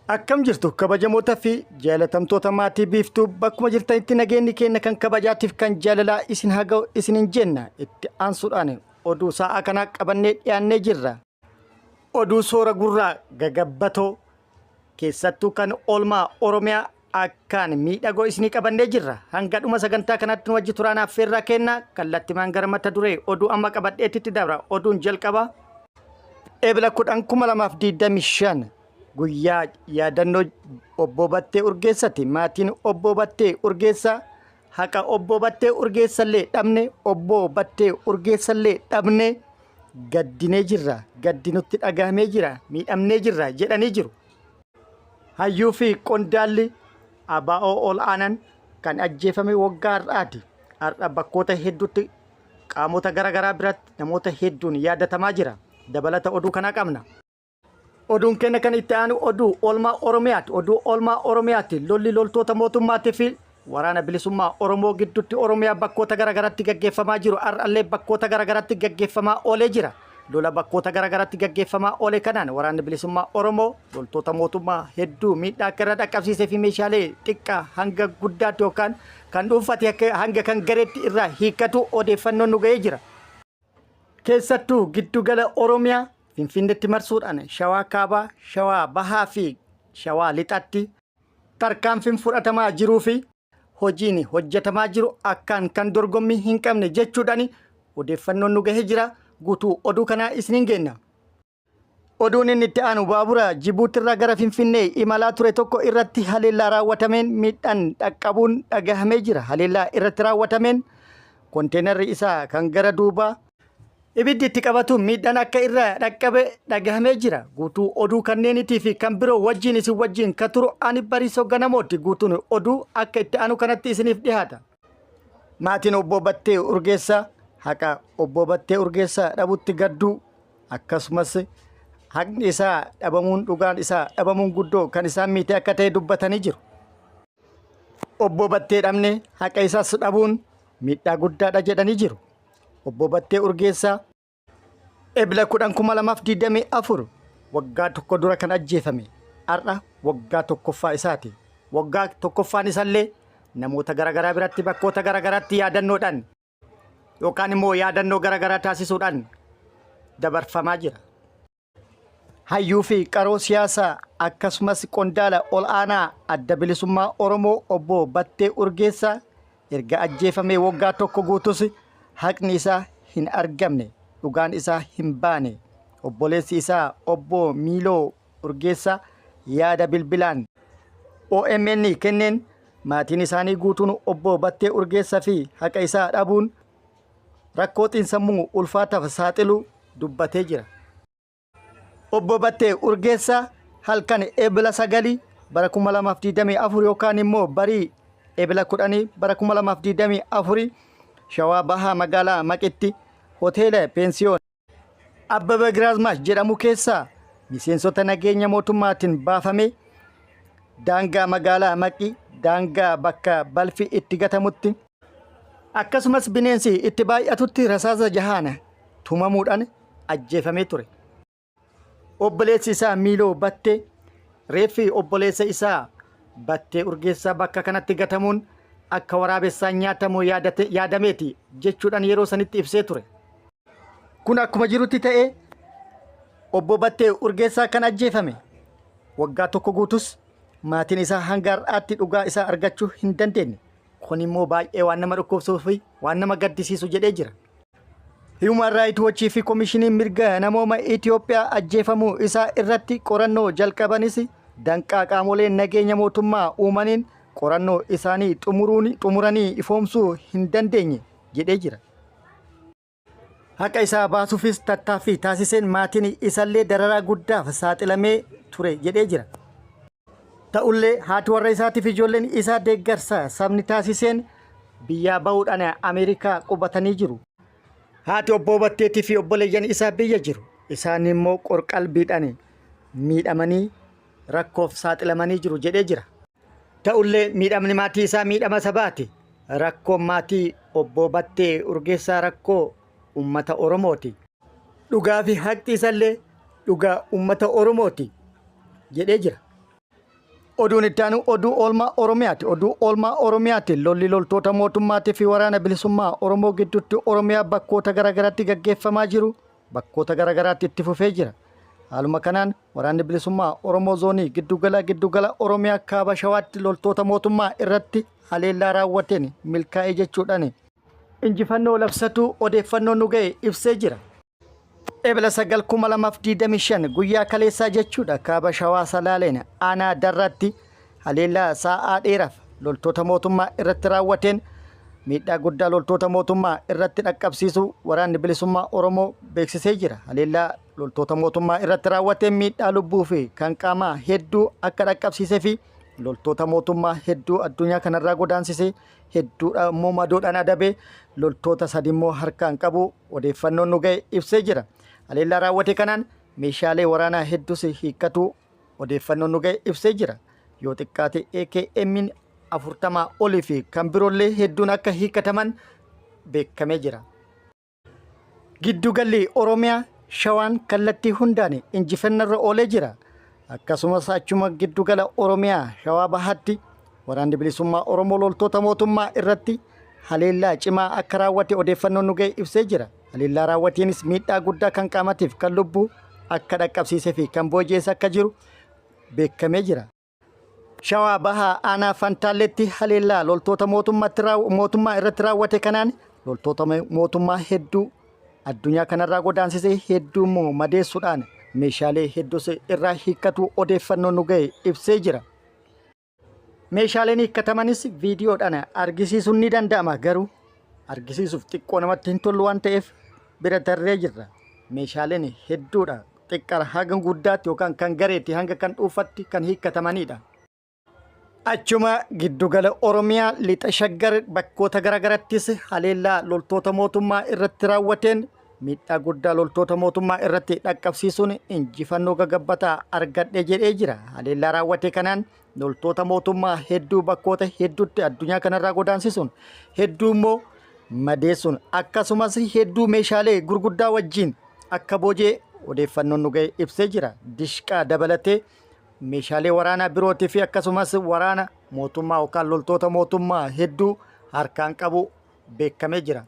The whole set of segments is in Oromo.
Akkam jirtu kabajamoota fi jaalatamtoota maatii Biiftuu, bakkuma jirtanitti nageenyi keenya kan kabajaatiif kan jaalalaa isin haa ga'u isinin jenna. Itti aansuudhaan oduu sa'a kanaa qabannee dhiyaannee jirra. Oduu soora gurraa gagabbatoo keessattuu kan oolmaa Oromiyaa akkaan miidhagoo isinii qabannee jirra. Hanga dhuma sagantaa kanatti nu wajji turaan affeerraa kenna. Kallattimaan gara mata duree oduu amma qabadheetitti dabra. Oduun jalqaba. Ebla 10 2025 guyyaa yaadannoo Obbo Battee Urgeessati. Maatiin Obbo Battee Urgeessaa haqa Obbo Battee Urgeessallee dhabne, Obbo Battee Urgeessallee dhabne, gaddinee jirra, gaddi nutti dhagahamee jira, miidhamnee jirra jedhanii jiru. Hayyuu fi qondaalli ABO ol aanan kan ajjeefame waggaa har'aati. Har'a bakkoota hedduutti qaamota garaagaraa biratti namoota hedduun yaadatamaa jira. Dabalata oduu kanaa qabna. Oduun keenya kan itti aanu oduu oolmaa Oromiyaati. Oduu oolmaa Oromiyaati. Lolli loltoota mootummaatii fi waraana bilisummaa Oromoo gidduutti Oromiyaa bakkoota garaagaraatti gaggeeffamaa jiru. Har'allee bakkoota garaagaraatti gaggeeffamaa oolee jira. Lola bakkoota garaagaraatti gaggeeffamaa oole kanaan waraanni bilisummaa Oromoo loltoota mootummaa hedduu miidhaa akka irra dhaqqabsiisee fi meeshaalee xiqqaa hanga guddaatti yookaan kan dhuunfate hanga kan gareetti irraa hiikkatu odeeffannoon nu ga'ee jira. Keessattuu giddugala Oromiyaa Finfinneetti marsuudhaan Shawaa Kaabaa, Shawaa Bahaa fi Shawaa Lixaatti tarkaanfiin fudhatamaa jiruu fi hojiin hojjetamaa jiru akkaan kan dorgommii hin qabne jechuudhaan odeeffannoon nu gahee jira. Guutuu oduu kanaa isiniin geenna. Oduun inni itti aanu baabura Jibuutirraa gara Finfinnee imalaa ture tokko irratti haleellaa raawwatameen miidhaan dhaqqabuun dhagahamee jira. Haleellaa irratti raawwatameen konteenarri isaa kan gara duubaa ibiddi itti qabatuun miidhaan akka irra dhaqqabe dhagahamee jira. Guutuu oduu kanneenitii fi kan biroo wajjin isin wajjin ka turu ani Bariisoo Ganamooti. Guutuun oduu akka itti aanu kanatti isiniif dhiyaata. Maatiin Obbo Battee Urgeessaa haqa Obbo Battee Urgeessaa dhabutti gadduu, akkasumas haqni isaa dhabamuun, dhugaan isaa dhabamuun guddoo kan isaan miite akka ta'e dubbatanii jiru. Obbo Battee dhabne, haqa isaas dhabuun miidhaa guddaadha jedhanii jiru. Obbo Battee Urgeessaa Ebla 10 2024 waggaa tokko dura kan ajjeefame, har'a waggaa tokkoffaa isaati. Waggaa tokkoffaan isallee namoota garaagaraa biratti bakkoota garaagaraatti yaadannoodhaan yookaan immoo yaadannoo garaagaraa taasisuudhaan dabarfamaa jira. Hayyuu fi qaroo siyaasaa akkasumas qondaala ol aanaa Adda Bilisummaa Oromoo Obbo Battee Urgeessaa erga ajjeefamee waggaa tokko guutus haqni isaa hin argamne, dhugaan isaa hin baane. Obboleessi isaa Obbo Miiloo Urgeessaa yaada bilbilaan OMN kenneen maatiin isaanii guutuun Obbo Battee Urgeessaa fi haqa isaa dhabuun rakkoo xiinsammuu ulfaataaf saaxiluu dubbatee jira. Obbo Battee Urgeessaa halkan Ebla 9 bara 2024 yookaan immoo barii Ebla 10 bara 2024 Shawaa Bahaa magaalaa Maqitti hoteela Peensiyoon Abbaba Giraazmaash jedhamu keessaa miseensota nageenya mootummaatiin baafamee daangaa magaalaa Maqii daangaa bakka balfi itti gatamutti akkasumas bineensi itti baay'atutti rasaasa jahaan tumamuudhaan ajjeefamee ture. Obboleessi isaa Miiloo Battee reeffi obboleessa isaa Battee Urgeessaa bakka kanatti gatamuun akka waraabessaan nyaatamu yaadameeti jechuudhaan yeroo sanitti ibsee ture. Kun akkuma jirutti ta'ee Obbo Battee Urgeessaa kan ajjeefame waggaa tokko guutus maatiin isaa hanga har'aatti dhugaa isaa argachuu hin dandeenye. Kun immoo baay'ee waan nama dhukkubsuu fi waan nama gaddisiisu jedhee jira. Human Rights Watch fi Komishiniin Mirga Namooma Itoophiyaa ajjeefamuu isaa irratti qorannoo jalqabanis danqaa qaamoleen nageenya mootummaa uumaniin qorannoo isaanii xumuranii ifoomsuu hin dandeenye jedhee jira. Haqa isaa baasuufis tattaaffii taasiseen maatiin isallee dararaa guddaaf saaxilamee ture jedhee jira. Ta'ullee haati warra isaatiif ijoolleen isaa deeggarsa sabni taasiseen biyyaa ba'uudhaan Ameerikaa qubatanii jiru. Haati Obbo Batteetii fi obboleeyyan isaa biyya jiru. Isaan immoo qorqalbiidhaan miidhamanii rakkoof saaxilamanii jiru jedhee jira. Ta'ullee miidhamni maatii isaa miidhama sabaati. Rakkoon maatii Obbo Battee Urgeessaa rakkoo uummata Oromooti. Dhugaa fi haqxi isallee dhugaa uummata Oromooti jedhee jira. Oduun itti aanu oduu oolmaa Oromiyaati. Oduu oolmaa Oromiyaati. Lolli loltoota mootummaatii fi waraana bilisummaa Oromoo gidduutti Oromiyaa bakkoota garaagaraatti gaggeeffamaa jiru bakkoota garaagaraatti itti fufee jira. Haaluma kanaan waraanni bilisummaa Oromoo zoonii giddugala giddugala Oromiyaa kaaba Shawaatti loltoota mootummaa irratti haleellaa raawwateen milkaa'e jechuudhaan injifannoo labsatuu odeeffannoon nu ga'e ibsee jira. Ebla 9, 2025 guyyaa kaleessaa jechuudha kaaba Shawaa Salaaleen aanaa Darraatti haleellaa sa'aa dheeraaf loltoota mootummaa irratti raawwateen miidhaa guddaa loltoota mootummaa irratti dhaqqabsiisuu waraanni bilisummaa Oromoo beeksisee jira. Haleellaa loltoota mootummaa irratti raawwateen miidhaa lubbuu fi kan qaamaa hedduu akka dhaqqabsiisee fi loltoota mootummaa hedduu addunyaa kanarraa godaansisee hedduudha immoo madoodhaan adabee loltoota sadi immoo harkaan qabu odeeffannoon nu ga'e ibsee jira. Haleellaa raawwate kanaan meeshaalee waraanaa hedduus hiikkatu odeeffannoon nu ga'e ibsee jira. Yoo xiqqaate AKM'n 40 olii fi kan biroollee hedduun akka hiikkataman beekamee jira. Giddugalli Oromiyaa Shawaan kallattii hundaan injifannarra oolee jira. Akkasumas achuma giddugala Oromiyaa Shawaa Bahaatti waraanni bilisummaa Oromoo loltoota mootummaa irratti haleellaa cimaa akka raawwate odeeffannoon nu ga'e ibsee jira. Haleellaa raawwateenis miidhaa guddaa kan qaamatiif kan lubbuu akka dhaqqabsiisee fi kan booji'es akka jiru beekamee jira. Shawaa Bahaa aanaa Fantaalleetti haleellaa loltoota mootummaa irratti raawwate kanaan loltoota mootummaa hedduu addunyaa kanarraa godaansisee hedduu immoo madeessuudhaan meeshaalee hedduus irraa hiikkatu odeeffannoon nu ga'e ibsee jira. Meeshaaleen hiikkatamanis viidiyoodhaan argisiisuun ni danda'ama garuu argisiisuuf xiqqoo namatti hin tolu waan ta'eef bira tarree jirra. Meeshaaleen hedduudha xiqqaa haga guddaatti yookaan kan gareetti hanga kan dhuunfatti kan hiikkatamanidha. Achuma giddugala Oromiyaa lixa Shaggar bakkoota garaagarattis haleellaa loltoota mootummaa irratti raawwateen miidhaa guddaa loltoota mootummaa irratti dhaqqabsiisuun injifannoo gagabbataa argadhe jedhee jira. Haleellaa raawwate kanaan loltoota mootummaa hedduu bakkoota hedduutti addunyaa kanarraa godaansisuun hedduu immoo madeessuun akkasumas hedduu meeshaalee gurguddaa wajjin akka booji'e odeeffannoon nu ga'e ibsee jira. Dishqaa dabalatee meeshaalee waraanaa birootii fi akkasumas waraana mootummaa yookaan loltoota mootummaa hedduu harkaan qabu beekamee jira.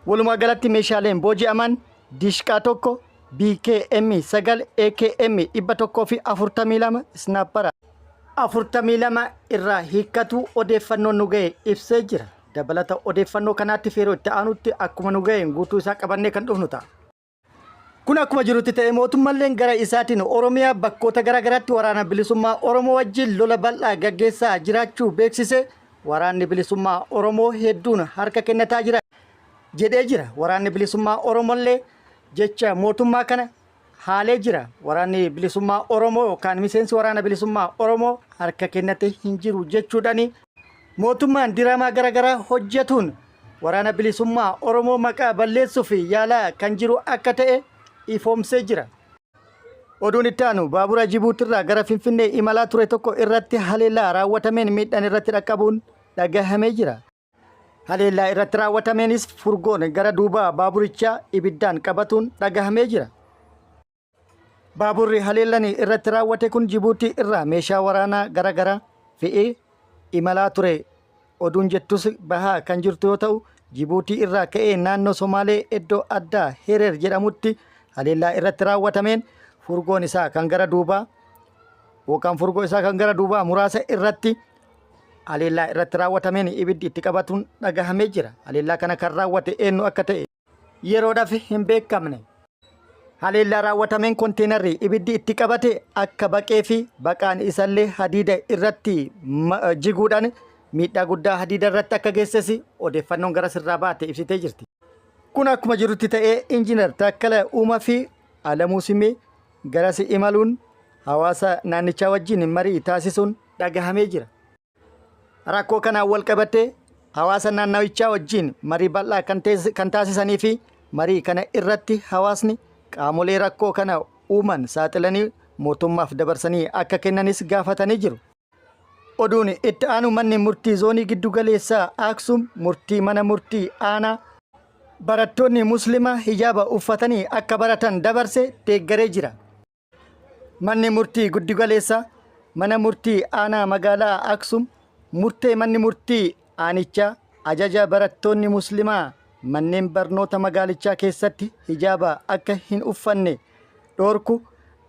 Walumaa galatti meeshaaleen booji'aman dishqaa tokko, BKM 9, AKM 142, isnaappara 42 irraa hiikkatu odeeffannoon nu ga'e ibsee jira. Dabalata odeeffannoo kanaatti yeroo itti aanutti akkuma nu ga'een guutuu isaa qabannee kan dhufnu ta'a. Kun akkuma jirutti ta'e mootummalleen gara isaatiin Oromiyaa bakkoota garaagaraatti waraana bilisummaa Oromoo wajjin lola bal'aa gaggeessaa jiraachuu beeksise. Waraanni bilisummaa Oromoo hedduun harka kennataa jira jedhee jira. Waraanni bilisummaa Oromollee jecha mootummaa kana haalee jira. Waraanni bilisummaa Oromoo yookaan miseensi waraana bilisummaa Oromoo harka kennate hin jiru jechuudhaan mootummaan diraamaa garaagaraa hojjetuun waraana bilisummaa Oromoo maqaa balleessuuf yaalaa kan jiru akka ta'e ifoomsee jira. Oduun itti aanu baabura Jibuutirraa gara Finfinnee imalaa ture tokko irratti haleellaa raawwatameen miidhaan irratti dhaqqabuun dhagahamee jira. Haleellaa irratti raawwatameenis furgoon gara duubaa baaburichaa ibiddaan qabatuun dhagahamee jira. Baaburri haleellaan irratti raawwate kun Jibuutii irraa meeshaa waraanaa garaagaraa fe'ee imalaa ture oduun jettus bahaa kan jirtu yoo ta'u, Jibuutii irraa ka'ee naannoo Somaalee iddoo addaa Hereer jedhamutti haleellaa irratti raawwatameen furgoon isaa kan gara duubaa yookaan furgoo isaa kan gara duubaa muraasa irratti haleellaa irratti raawwatameen ibiddi itti qabatuun dhagahamee jira. Haleellaa kana kan raawwate eenyu akka ta'e yeroodhaaf hin beekamne. Haleellaa raawwatameen konteenarri ibiddi itti qabate akka baqee fi baqaan isallee hadiida irratti jiguudhaan miidhaa guddaa hadiida irratti akka geesses odeeffannoon gara sirraa baate ibsitee jirti. Kun akkuma jirutti ta'ee Injiinar Taakkala Uumaa fi Alamuu Simee garas imaluun hawaasa naannichaa wajjin marii taasisuun dhagahamee jira. Rakkoo kanaan wal qabatee hawaasa naannawichaa wajjin marii bal'aa kan taasisanii fi marii kana irratti hawaasni qaamolee rakkoo kana uuman saaxilanii mootummaaf dabarsanii akka kennanis gaafatanii jiru. Oduun itti aanu manni murtii zoonii giddugaleessaa Aksum murtii mana murtii aanaa barattoonni muslimaa hijaaba uffatanii akka baratan dabarse deeggaree jira. Manni murtii giddugaleessaa Mana Murtii Aanaa Magaalaa Aksum murtee manni murtii aanichaa ajaja barattoonni Muslimaa manneen barnoota magaalichaa keessatti hijaaba akka hin uffanne dhoorku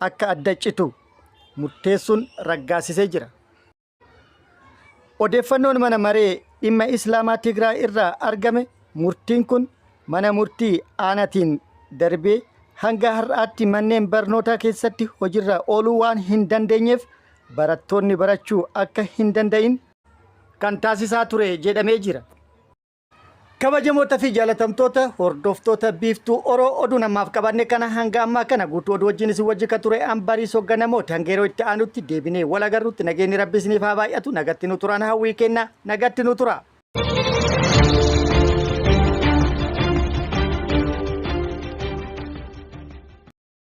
akka adda citu murteessuun raggaasisee jira. Odeeffannoon mana maree dhimma Islaamaa Tigraay irraa argame murtiin kun mana murtii aanatiin darbee hanga har'aatti manneen barnootaa keessatti hojirra ooluu waan hin dandeenyeef barattoonni barachuu akka hin danda'in kan taasisaa ture jedhamee jira. Kabajamoota fi jaalatamtoota hordoftoota Biiftuu Oroo, oduu namaaf qabanne kana hanga ammaa kana guutuu oduu wajjin isin wajji kan ture an Bariisoo Ganamooti. Hanga yeroo itti aanutti deebinee wal agarrutti nageenyi Rabbi isiniif haa baay'atu. Nagatti nu turaan hawwii kenna. Nagatti nu tura.